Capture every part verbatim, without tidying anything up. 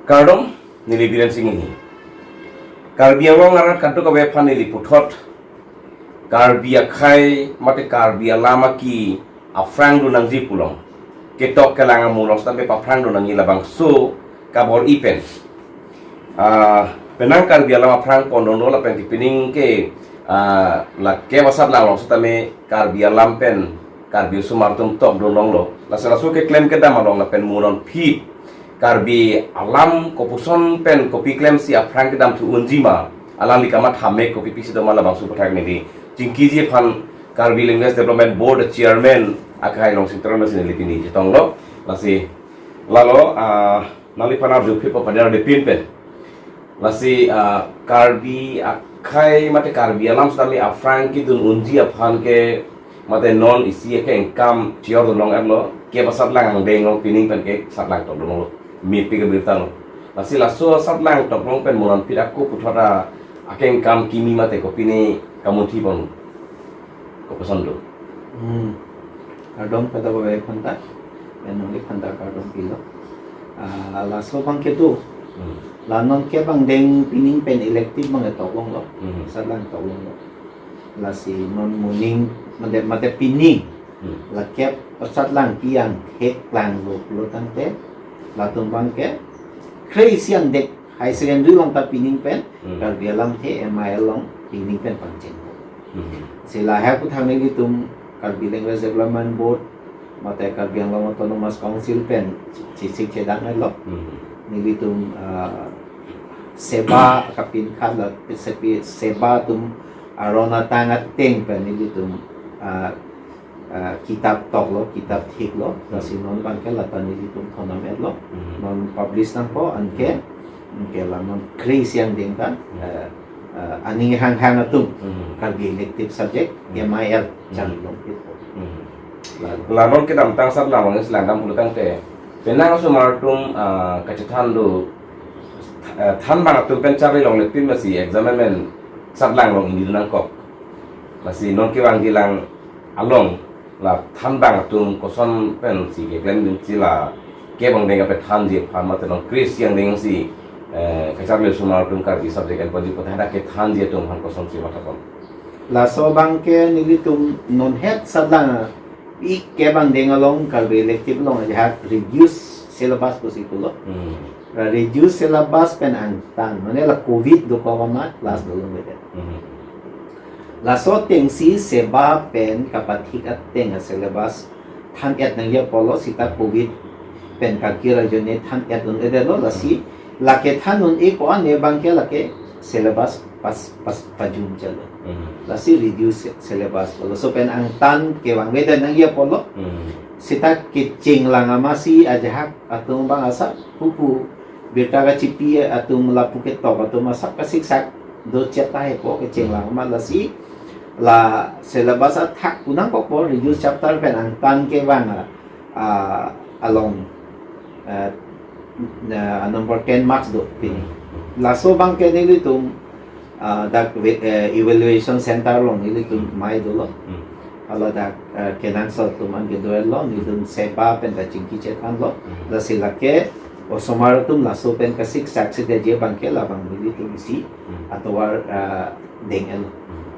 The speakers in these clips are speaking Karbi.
Kardom, neli Biren Sing Enghi. Karbi Anglong arat kadokave aphan neli puthot Karbi akhei mate Karbi alam aki aphrang do nangji pu along, ketok kelang amu along sitame paphrang do nangji labangso kabor-i pen, ah, penang Karbi alam aphrang pondon do lapen kepining ke, ah, lake vasat lang along sitame Karbi alam pen Karbi osomar atum tok do longlo. Lasi laso keklem kedam along lapen mo non phit Karbi alam kopuson pen kopi klemsi aphrang kedam thu unji ma, alangli kamatha mek kopi pisi do ma labangso aputhak neli chingkiji aphan Karbi Language Development Board Chairman akhai Longsing Teron si neli pini chetonglo. Lasi lalo, ah, nangliphan arju phit papadar de pin pen. Lasi, ah, Karbi akhei mate Karbi alam sitame aphrang kedun unji aphan ke mate non isi akengkam chior do long erlo, ke vasat lang angdeng along pining pen ke sat lang tok do longlo, mepik abirta lo. Lasi laso sat lang tok long pen mo non phit ako puthot akengkam kimi mate kopine kamunthi pon kopuson do. Hmm. Kardom kadokave aphanta, pen nangliphan ta kardom pilo. Ah, laso abang ke do. Hmm. La non kep angdeng pining pen elective abang tok longlo. Hmm. Sat lang tok longlo. Lasi non moning mate mate pining. Hmm. La kep sat lang pi angthek lang lo lo tangte, latum abang ke kre isi angdeng higher secondary along ta pining pen, Hmm. Karbi alamthe M I L along pining pen pangcheng. Hmm. Si lahai aputhak nelitum Karbi Language Development Board mate Karbi Anglong Autonomous Council pen chesik chedang lo. Hmm. Nelitum, ah, SEBA kapinkhat la sepi SEBA atum aron atang ateng pen nelitum, ah, ah, kitap toklo, kitap thiklo, Hmm. lasi non abang ke lata nelitum thondam etlo, Hmm. non publish nangpo anke, anke la non kre isi angdeng ta, Hmm. eh, eh, aning hanghang atum, Hmm. Karbi elective subject, Hmm. M I L, Hmm. charli longpitpo. Hmm. Lalu. La non kedamtang sat lang along isi lang dam pulo tangte, penang osomar atum, ah, kachethan do, eh, thanbang atum pen charli longle pin masi exam amen sat lang along ingni nangkok. Lasi non kevangji lang along la thanbang atum koson pensi keklem dunsi la kep angdeng kapethanji aphan mate non kre isi angdeng si, eh, kacharli osomar atum Karbi subject en ponji apot hadak kethanji atum aphan kosonsi matha pon? Laso abang ke nelitum non het sat lang ik kep angdeng along Karbi elective along ajahak reduce syllabus pusi pulo. Hmm. La reduce syllabus pen angtan, mane la covid dokok amat class do longledet. Hmm. Laso atengsi SEBA pen kapathik ateng asyllabus than-et nangji apotlo, sita covid pen kakir ajoine than-et un-edetlo, lasi lake than un-e ko-an ne abang ke lake syllabus pas, pas pajum chalo. Hmm. Lasi reduce syllabus lo. Laso pen angtan kevangvedet nangji apotlo. Hmm. Sita kecheng lang amatsi ajahak atum abang asap pupu birta kachipi atum lapu ketok atum asap kasiksak do chet tahai po, kecheng lang amat lasi la syllabus athak pu nangkokpo, reduce chapter pen angtan kevang a, a, along, eh, na, number ten marks do pini. Hmm. Laso abang ke nelitum, ah, dak we-, eh, evaluation center along nelitum Hmm. mai dolo. Hmm. Hala dak, eh, kenangsot atum an kedo-etlo, nelitum SEBA pen ta chingki chethanlo. Hmm. Lasi lake osomar atum laso pen kasiksak sedetji abang ke labang nelitum isi Hmm. atovar, ah, deng-etlo. Hmm.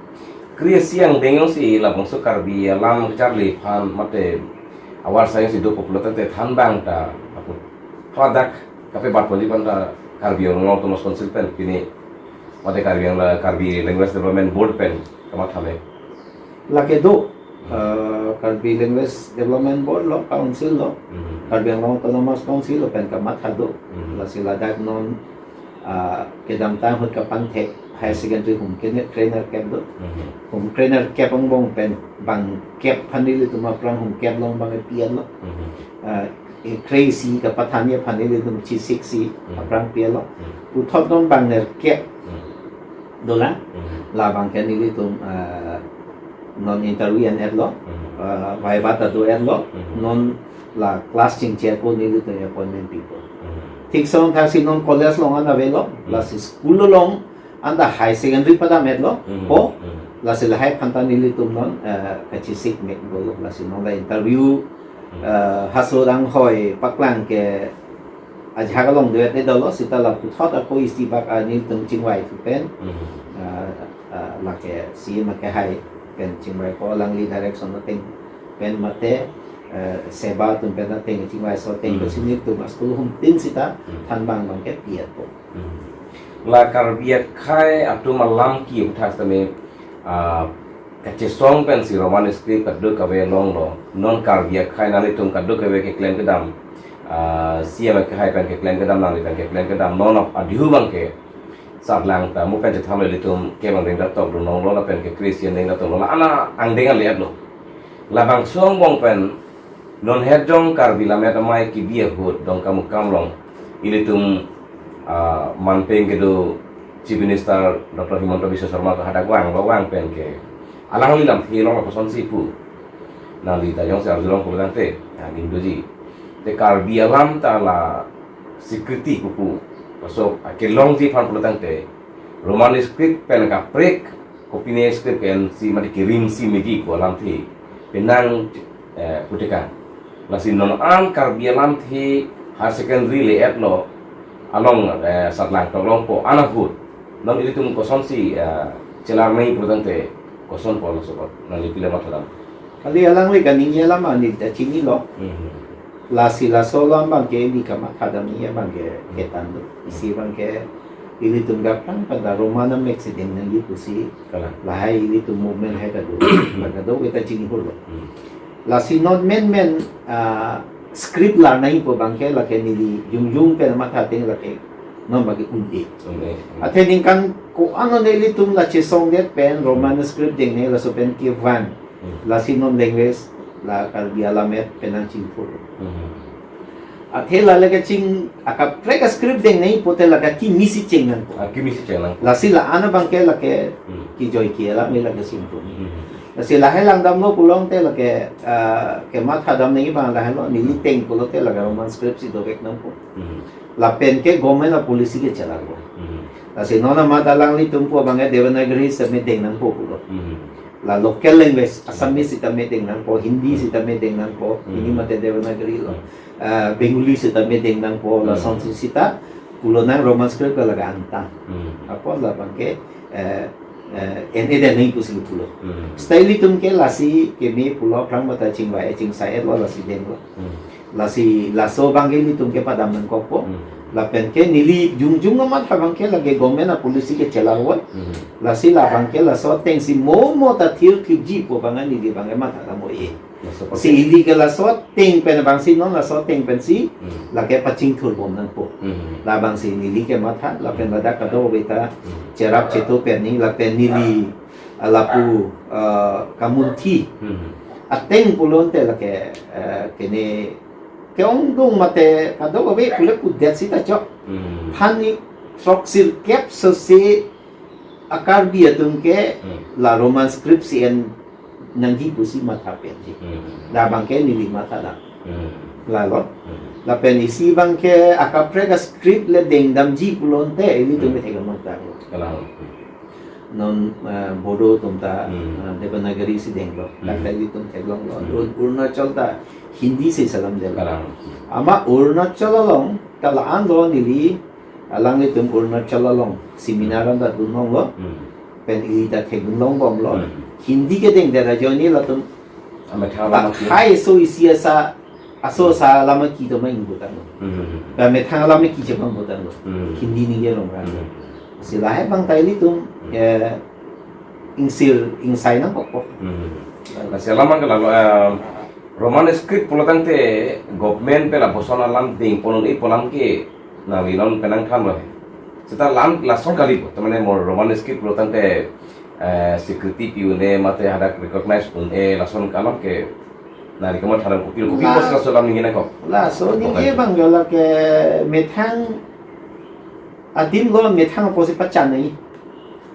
Kre isi angdeng alongsi labangso Karbi alam kacharli aphan mate avar asai si do pulo tangte thanbang ta apot hadak kapebat ponji aphan ta Karbi Anglong Autonomous Council pen pini mate Karbi Anglong, Karbi Language Development Board pen kamatha mek? Lake do, eh, Karbi Language Development Board lo, Council lo, Hmm. Karbi Anglong Autonomous Council lo pen kamatha do. Hmm. Lasi ladak non, ah, kedamtang ahut kapangthek higher secondary hum kene trainer kep do. Hmm. Hum trainer kep angbong pen bang kep aphan nelitum aphrang hum kep along bang pi-etlo. Hmm. Ah, eh, kre isi kapathanji aphan nelitum chesiksi Hmm. aphrang pi-etlo. Hmm. Puthot non bang nerkep Hmm. dolang. Hmm. Labang ke nelitum, ah, non interview en-etlo. Hmm. Ah, viva ta do-etlo. Hmm. Non la class chingchir ko nelitum appointment pipo. Hmm. Thik son thaksi non college along an avelo. Hmm. Lasi school along anta high secondary padam-etlo Hmm. po. Hmm. Lasi lahai aphanta nelitum non, eh, kachesik mek dolo. Lasi non la interview, Hmm. eh, haso danghoi paklang ke ajahak along duet e dolo, seta la puthot ako isi bak aningtum chingvai thu pen. Hmm. Ah, ah, lake C M akehai pen chingvai ko alangli direction ateng pen mate, eh, seba atum pen ateng chingvai so ateng Hmm. pen si nelitum a-school hum tin seta Hmm. thanbang bang ke piat po. Hmm. La Karbi akhei atum alam ki uthas tame, ah, kachesong pensi Roman script kadokave longlo. Non Karbi akhei nanglitum kadokave keklem kedam, ah, C M akehai pen keklem kedam, nangli pen keklem kedam. Non ap adihu bang ke satlang ta mo pen chethanlo ilitum ke bang deng datok do nonglo lapen ke Christian deng datok lo. La ana angdeng ale lo. Labangso angbong pen non het jong Karbi Lammet Amei kebi ahut Dongkamukam along ilitum, ah, manpeng kedo Chief Minister Doctor Himanta Biswa Sarma hadak vanglo, vang pen ke alangli lamthe along la kosonsi pu. Nangli ta jongsi arjulong pulo tangte, ya, ning doji. Te Karbi alam ta la security pupu. Laso kelongji aphan pulo tangte Roman script pen kaprek kopine script ke-ensi mate kerimsi meji pu alamthe penang, eh, putekang. Lasi non an Karbi alamthe higher secondary le-et lo along, eh, satlang toklongpo, an ahut non ilitum kosonsi, eh, chelar nangji pulo tangte koson po laso apot nangli pila mathadam? Kali alangli kaningje alam anit ta chinilo. Hmm. Lasi laso alam bang ke ili kamathadam nangji bang ke Hmm. ketan do. Isi bang ke ilitum kaprang pada Roman amek si deng nangji pusi. Kalang. Lahai ilitum movement hai kado. Bang kado kita chini holo. Hmm. Lasi non menmen, ah, script lar nangpo bang ke lake neli jongjong pen matha ateng lake non bagi un-e. Un-e. Hmm. Athe ningkan ko-an non ilitum la chesongdet pen Roman Hmm. script deng nangji laso pen kevan. Hmm. Lasi non language la Karbi alammet penang chingthur. Hmm. Athe la lake ching akaprek a-script deng nangji pote lake kimi si cheng nangpo. Ah, kimi si cheng nangpo. Lasi la ana bang ke lake Hmm. kijoi ki alam lake simpru. Hmm. Lasi lahai langdamlo pulote lake, ah, kemathadam nangji bang lahai lo, neli Hmm. teng pulote lake Roman script si dovek nangpo. Hmm. Lapen ke government a-policy ke chelarlo. Hmm. Lasi non amat alanglitum pu bang ke Devanagari sitame deng nangpo pulo. Hmm. La local language, Assamese sitame deng nangpo, Hindi Hmm. sitame deng nangpo, Hmm. Hindi mate Devanagari lo. Hmm. Ah, Bengali sitame deng nangpo, la Hmm. Sanskrit sita pulo nang Roman script ke lake angtan. Hmm. Apot labang ke, eh, eh, en-e deng nangji pusi pulo. Hmm. Seta ilitum ke lasi keme pulo aphrang mata chingvai, chingsai-et lo lasi denglo. Hmm. Lasi laso bang ke ilitum kepadam nangkokpo. Hmm. Lapen ke neli jongjong amat ha bang ke lake government a-policy ke chelarvoi. Hmm. Lasi labang ke laso ateng si mo mo ta thir thipji pu bang neli bang ke mathadam oi. Laso Si ateng. ili ke laso ateng pen bang si non laso ateng pen si Hmm. lake pachingthur bom nangpo. Hmm. Labang si neli kematha, lapen Hmm. ladak kadokave ta Hmm. cherap cheto pen ni, lapen neli, ah, lapu, ah, kamunthi Hmm. ateng pulote lake, eh, kene ke-ongdung mate kadokave pule pudet sita chok. Hmm. Phan ni throksirkep sose a-Karbi atum ke Hmm. la Roman script si en nangji pusi matha penji. Hmm. Labang ke neli mathadam. Hmm. Lalo. Hmm. Lapen isi bang ke akaprek a-script le dengdamji pulote ilitum Hmm. ke theklong nangpo. Kalang. Non, eh, Bodo atum ta, Hmm. eh, Devanagari si denglo. Hmm. Dak ta ilitum theklonglo. Hmm. Arun-, Arunachal ta Hindi si selam delo. Kalang. Amat Arunachal along ta la-an lo neli alanglitum Arunachal along seminar anta dun longlo. Hmm. Pen ili ta thekdun longbomlo. Hmm. Hindi kedengdet ajoine latum Amethang ta alam aki. Khai so isi asa, aso asa alam aki to ma ingbu tanglo. Hmm. Ba methang alam aki chepangbu tanglo. Hmm. Hindi ningje rong rang. Hmm. Si lahai bang ta ilitum, Hmm. eh, ingsir, ingsai nangkokpo. Hmm. Lasi alam bang ke lalo, eh, Roman script pulo tangte government pen lapuson alam dengpon un-e pu alam ke nangli non penang thanlo he. Seta lam lason kali po, ta mane mo Roman script pulo tangte, eh, security pi un-e mate hadak recognize un-e lason alam ke nangli kamathadam kopi, kopi La- pos laso alam ningje nangkok? Laso ningje Oke. bang ke lake methang adim lo methang apotsi pachan nangji.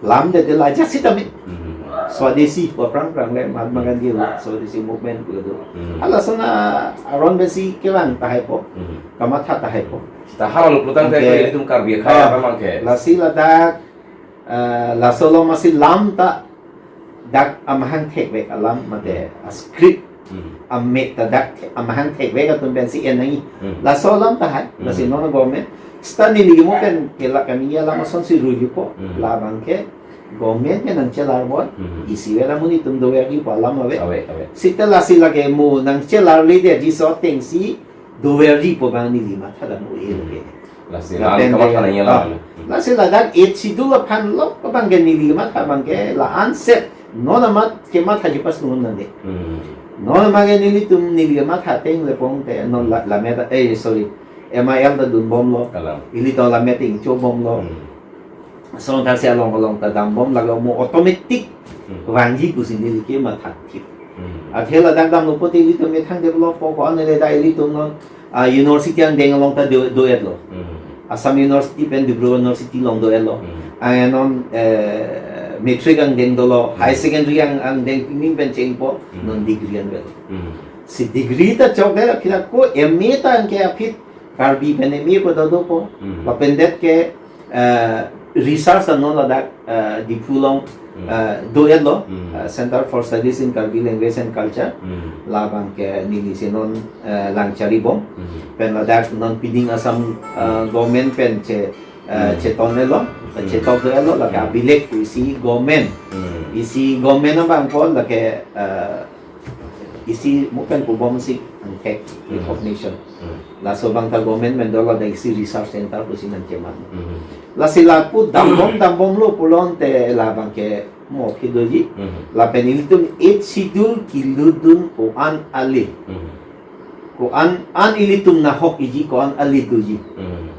Lam de de la ajat sitame. Hmm. Swadeshi, pu aphrang aphrang le, Mahatma Gandhi lo, Swadeshi movement pu do. Hmm. Halason aron pensi kevang tahai po, Hmm. kamatha tahai po. Seta hala lo pulo tangte Oke. ilitum Karbi akhei Ah, apa mangke? Lasi ladak, eh, laso along masi lam ta dak amahang thekvek alam mate a-script Hmm. Amek ta dak the-, amahang thekvek atum pensi en nangji. Hmm. Laso alam tahai, Hmm. lasi non government. Seta neli kemo pen kelak kami alam asonsi ruipo. Hmm. Labang ke government ke nangchelar bon. Hmm. Isivet amonit atum doverji pu alam ave. Ave, ave. Seta lasi lake mo nangchelarledetji aso atengsi doverji pu abang neli mathadam un-e Hmm. lake. Lasi Lapen lahan kamatha ke, nangji ah, alam. Hmm. lasi ladak Eighth Schedule aphan lo abang ke neli matha abang ke la-an set non amat kemathaji pas nunde. Hmm. Non abang ke nelitum neli matha ateng le pon te non la, lammet, eh, sorry, M I L ta dunbomlo. Kalang. Ilitum lammet ingchobomlo. Hmm. Song thang si along along ta dambom lake mo automatic Hmm. vangji pusi neli kematha thip. Hmm. Athe ladak damlo pulote ilitum methang develop po ko-an le da ilitum non, ah, university angdeng along ta do, do-etlo. Hmm. Assam University pen Dibrugarh University along do-etlo. Hmm. Angnon, eh, matric angdeng dolo, Hmm. higher secondary ang, angdeng pining pen chengpo, Hmm. non degree anvet. Hmm. Si degree ta chokdet aphi ako M A ta angke aphi Karbi pen M A pu ta dopo. Hmm. Lapen det ke, eh, research anon ladak, eh, Diphu along, Hmm. eh, do-etlo, Hmm. eh, Center for Studies in Karbi Language and Culture. Hmm. Labang ke neli si non, eh, lang charibom. Hmm. Pen ladak non pining Assam, eh, Hmm. government pen che, eh, Hmm. cheton-etlo, Hmm. chetok do-etlo, lake Hmm. abilek pu isi government. Hmm. Isi government abang pon lake, eh, isi mo pen pubom si angthek Hmm. recognition. Hmm. Laso abang ta government pen dolo da isi research center pusi nangcheman. Hmm. Lasi lapu dambom dambomlo pulote labang ke mo aphi doji. Hmm. Lapen ilitum Eighth Schedule kelutdun ko-an ale. Hmm. Ko-an, an ilitum nahok-ikji ko-an ale doji. Hmm.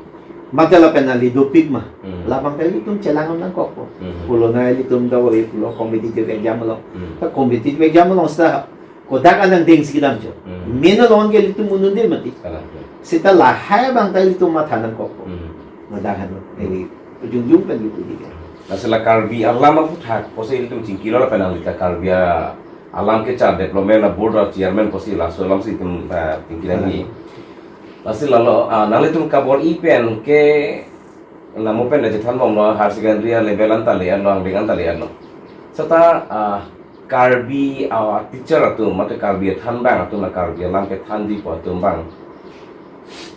Mate lapen ale dopik ma. Hmm. Labang ta ilitum chelang nangkokpo. Hmm. Pulo na ilitum dawai pulo competitive exam along. Hmm. Ta competitive exam along seta kodak anang dengsi kedam cho. Hmm. Mena along ke ilitum un-unde mati. Kalang. Seta lahai abang ta ilitum matha nangkokpo. Hmm. Madahan lo. Neli jongjong pen gitu juga. Lasi la Karbi alam aphuthak pusi ilitum chingkilo lapen nanglita Karbi a-, alam kechar development a-board a-chairman pusi laso alamsi itum, eh, chingki nangji. Lasi lalo, ah, nanglitum kabor-i pen ke namo pen da chethanbomlo higher secondary a-level anta le-etlo, angdeng anta le-etlo. Seta, ah, Karbi a-teacher atum, mate Karbi athanbang atum, la Karbi alam kethanji pu atum abang.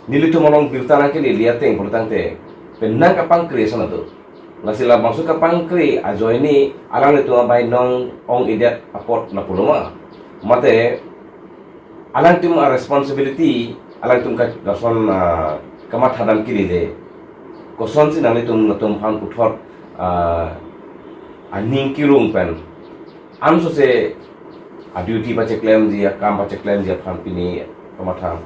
Nelitum along birta nangkele ateng pulotangte, penang kapangkre ason atum. Lasi labangso kapangkre ajoine alanglitum abainong ong-edet apot lapulo ma. Mate alangtum a-responsibility, alangtum ka lason, ah, kamathadam kelele. Kosonsi nanglitum latum aphan puthot, ah, aning kerung pen. Ansose a-duty pacheklemji, akam pacheklemji aphan pini kamatham.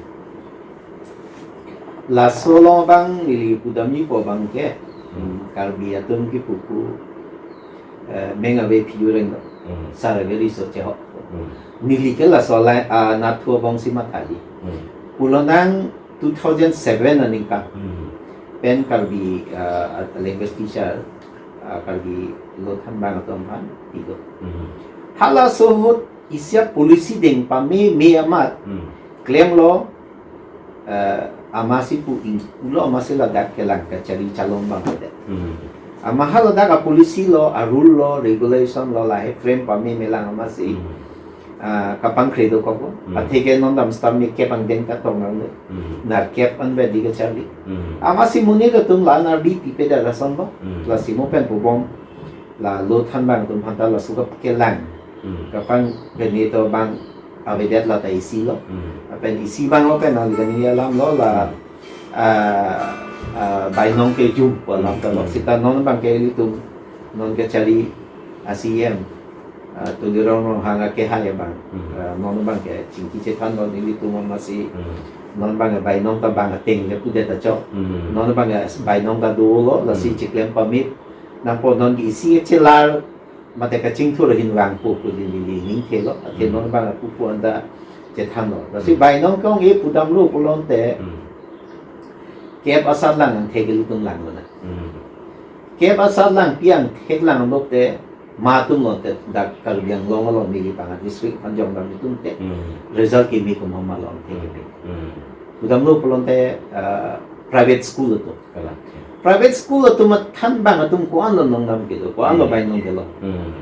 Laso along abang ili pudamji pu abang ke, Hmm. Karbi atum kipu pu, eh, meng ave phi-ureng do. Hmm. Sar ave riso chehok. Hmm. Neli ke laso alai, ah, nathu abangsi mathaji. Hmm. Pulo nang two thousand seven aningkan. Hmm. Pen Karbi, ah, language teacher, ah, Karbi lo thanbang atum aphan pilo. Hmm. Halaso ahut isi a-policy deng pameme amat Hmm. klemlo, eh, amatsi pu ingpulo, amatsi ladak kelang kachari chalong abang kedet. Hmm. Amat ha ladak a-policy lo, a-rule lo, regulation lo, lahai frame pameme lang amatsi. Hmm. Ah, kapangkre dokoklo. Hmm. Atheke non dam stamp me kep angdeng ta tong nanglo. Hmm. Nerkep an bedi kacharli. Hmm. Amatsi monit atum la nerdi pipedet ason lo. Hmm. Lasi mo pen pubom. La lo thanbang atum aphanta laso kelang. Hmm. Kapangkre ni to abang avedet la ta isi lo. Hmm. Lapen isi abang lo pen nangli kani alam lo la, Hmm. ah, ah, bainong kejum pu alam ta lo. Hmm. Seta non abang ke ilitum, non kachari a-C E M, ah, Tuliram Ronghang akehai abang. Hmm. Ah, non abang ke chingki chethan lo nelitum amatsi. Hmm. Non abang bainong ta bang ateng le pudet ta chok. Hmm. Non abang bainong ta dolo, lasi Hmm. cheklem pame. Nangpo non isi chelar mate kachingthur ahin vangpo pu neli ningthelo. Athe Hmm. non abang pupu anta chethanlo. Lasi Hmm. bainong ke ong-e pudamlo pulote. Hmm. Kep asat lang angthek ilitum langlo na. Hmm. Kep asat lang pi angthek lang dokte ma atum lote dak Karbi Anglong along neli panga district aphan jongdam atum te Hmm. result kimi komat ma lo angthek kimi. Hmm. Pudamlo pulote, ah, private school atum. Kalang. Private school atum athanbang atum ko-an lo nongdam kedo, ko-an lo Hmm. bainong kelo. Hmm.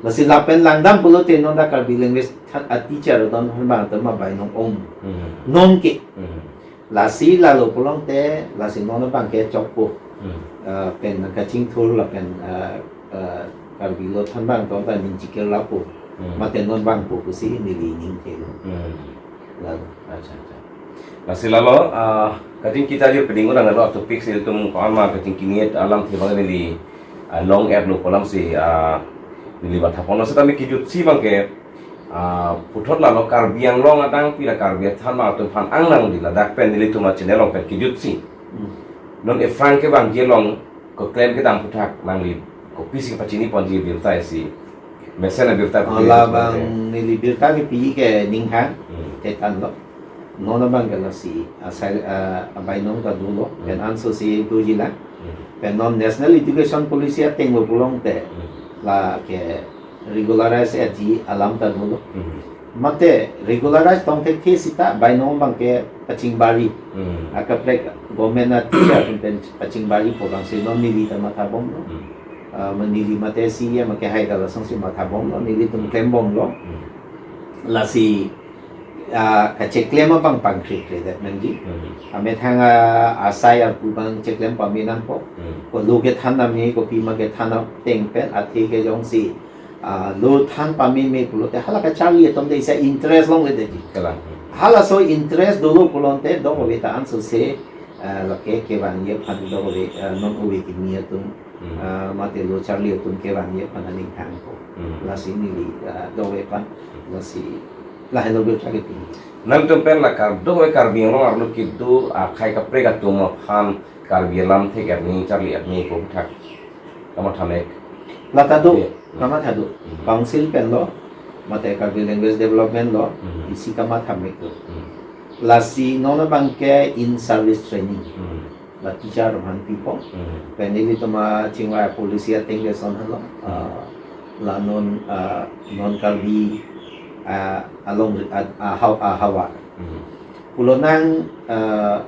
Lasi lapen langdam pulote non dak Karbi language than a teacher don han bang tema bai nong om. Hmm. Non ke. Hmm. Lasi lalo pulote lasi non bang ke chokpo. Hmm. Eh, pen kachingthur lapen, eh, eh, Karbi lo than bang tong ta ning chikir lapo. Hmm. Mate non bangpo pusi neli ning thelo. Hmm. Lalo. Acha, acha. Lasi lalo, ah, kachingki ta jir peding unang lo topic si tum ko-an ma kachingki niet alamthe bang neli, ah, long er lo kolam si, ah, neli matha ponlo seta mi kijut si bang ke, ah, puthot lalo Karbi Anglong adang pila Karbi athan bang atum aphan angnang di ladak pen nelitum a channel along pen kijut si. Hmm. Non aphrang ke bang je long keklem kedam aphuthak nangli kopisi kepachini ponji birta isi. Mesen abirta kopi. Ala bang neli birta kepi ke ninghang. Hmm. Tetan lo. Non bang ke lasi asai, ah, abai nong ta dolo. Hmm. Pen anso si doji lang. Hmm. Pen non National Education Policy ateng lo pulote. Hmm. La ke regularize etji alam ta dolo. Hmm. Mate regularize tong thekthe seta bai nong bang ke pachingbari. Hmm. Akaprek government a teacher pen pachingbari po bang si non neli ta matha bomlo. Hmm. Ah, ma neli mate si ya ma kehai ta lasong si matha bomlo, nelitum klem bomlo. Hmm. Lasi, ah, kacheklem abang pangkre kre det nangji. Hmm. Amethang, ah, asai arpu bang cheklem pame nangpo. Hmm. Ko lo kethan name, kopima kethan ateng pen athe ke jongsi, ah, lo than pameme pulote hala kacharli atum de isa interest longledetji. Kalang. Halaso interest dolo pulote dok ove ta anso se, ah, lake kevangji aphan dok ove, ah, non ove kimi atum, Hmm. ah, mate lo charli atum kevangji aphan aning thangpo. Hmm. Lasi neli, ah, dok ove aphan, lasi lahelo birta kepi. Nangtum pen la Kar-, dok ove Karbi Anglong arlo kedo akhai kaprek atum aphan Karbi alam thek erni charli erni ko thak. Kamatha mek. Lata do, Iya. Kamatha do. Hmm. Council pen lo, mate Karbi Language Development lo, Hmm. isi kamatha mek do. Hmm. Lasi non bang ke in service training. Hmm. La teacher rohan pipo. Hmm. Pen nelitum a chingvai policy ateng ke son halo. Hmm. Ah, la non, ah, non Karbi, ah, along, ah, ah, haw-, ah, havar. Hmm. Pulo nang, ah,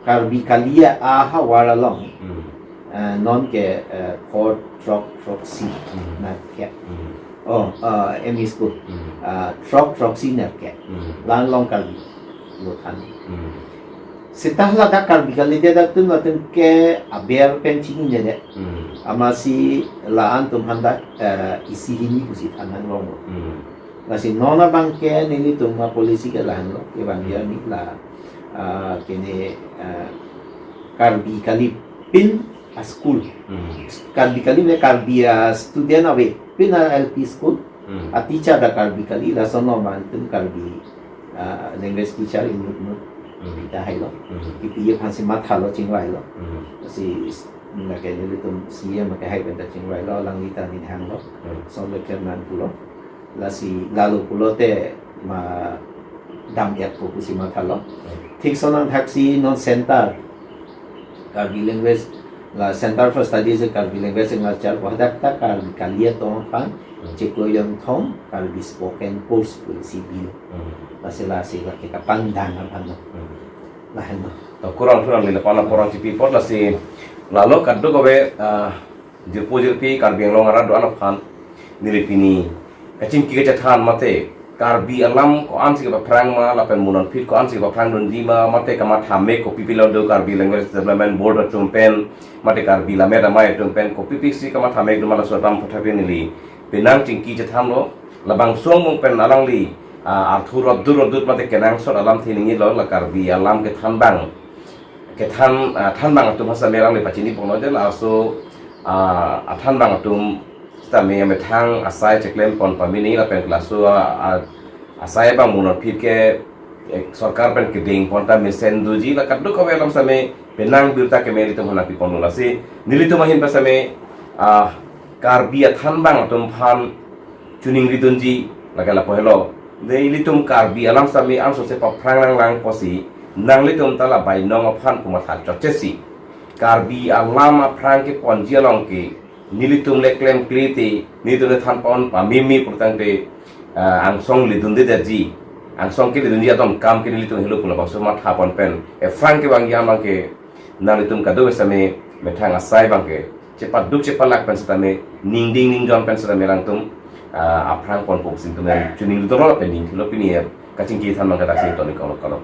Karbi kali ahavar along, Hmm. eh, non ke, eh, pho throk throksi Hmm. nerkep. Hmm. Oh, eh, M E school. Hmm. Eh, throk throksi nerkep. Hmm. La-an along Karbi lo than. Hmm. Seta ladak Karbi kalidet atum latum ke aber pen chininedet. Hmm. Amatsi la-an atum aphan dak, eh, isi hini pusi than nang longlo. Hmm. Lasi non abang ke nelitum a policy ke lahenlo, kevang Hmm. ya ni la, ah, kene, ah, Karbi kali pin a school. Hmm. Karbi kali le Karbi a student ave pin a L P school. Hmm. A teacher ta Karbi kali, lason non abang tum Karbi, ah, language teacher inut inut Hmm. pita hailo. Hmm. Kipi aphan si mathalo chingvailo. Hmm. Si, lake nelitum C M kehai pen ta chingvailo, alangli ta ninghanglo. Hmm. Son le klem nang pulo. Lasi lalo pulote ma dam etpo pusi mathalo. Hmm. Thik son angthaksi non center Karbi language, la Center for Studies in Karbi Language and Culture, wadak ta Karbi kali atum aphan Hmm. chiklo yongthom Karbi spoken course pusi bil. Hmm. Lasi lasi lake kapangdang aphan lo. Hmm. Lahenlo. To kurang kurang nila pana kurang chipi pot lasi lalo kadokave, ah, jirpo jirpi Karbi Anglong arat do-an aphan neli pini kachingki kachethan mate Karbi alam ko-an si kapaphrang ma lapen mo non phit ko-an si kapaphrang dunji ma mate kamatha mek kopi pilo do Karbi Language Development Board atum pen mate Karbi Lammet Amei atum pen kopi pisi kamatha mek do ma laso alam aphuthak neli penang chingki chethanlo. Labangso angbong pen alangli, ah, arthu rodut rodut mate kenangsot alamthe ningjelo la Karbi alam kethan bang. Kethan, ah, than bang atum aphan sitame alangli pachini ponlo je laso, ah, athan bang atum sitame methang asai cheklem pon pameme lapen laso, ah, ah, asai abang mo non phit ke, eh, sorkar pen kedeng pon ta mesen doji la kadokave alam sitame penang birta keme nelitum aphan nangpi ponlo lasi nelitum ahin pen sitame, ah, Karbi athan bang atum aphan choningri dunji lake lapu helo. De ilitum Karbi alam sitame ansose paphrang nanglang pusi nanglitum ta la bainong aphan komatha chotchesi Karbi alam aphrang keponji along ke nelitum le klemkle te nelitum le than pon pameme pulotangte, ah, angsong ledundedetji. Angsong keledunji atum kam ke nelitum helo pu labangso matha pon pen aphrang kevangji abang ke nanglitum kadokave sitame methang asai abang ke chepaduk chepalak pen sitame ningding ningjon pen sitame alangtum ah, aphrang ponpo pusi itum chiningri dolo, lapen ning thulo pini ya kachingki than abang ke daksi toni kalo kalo.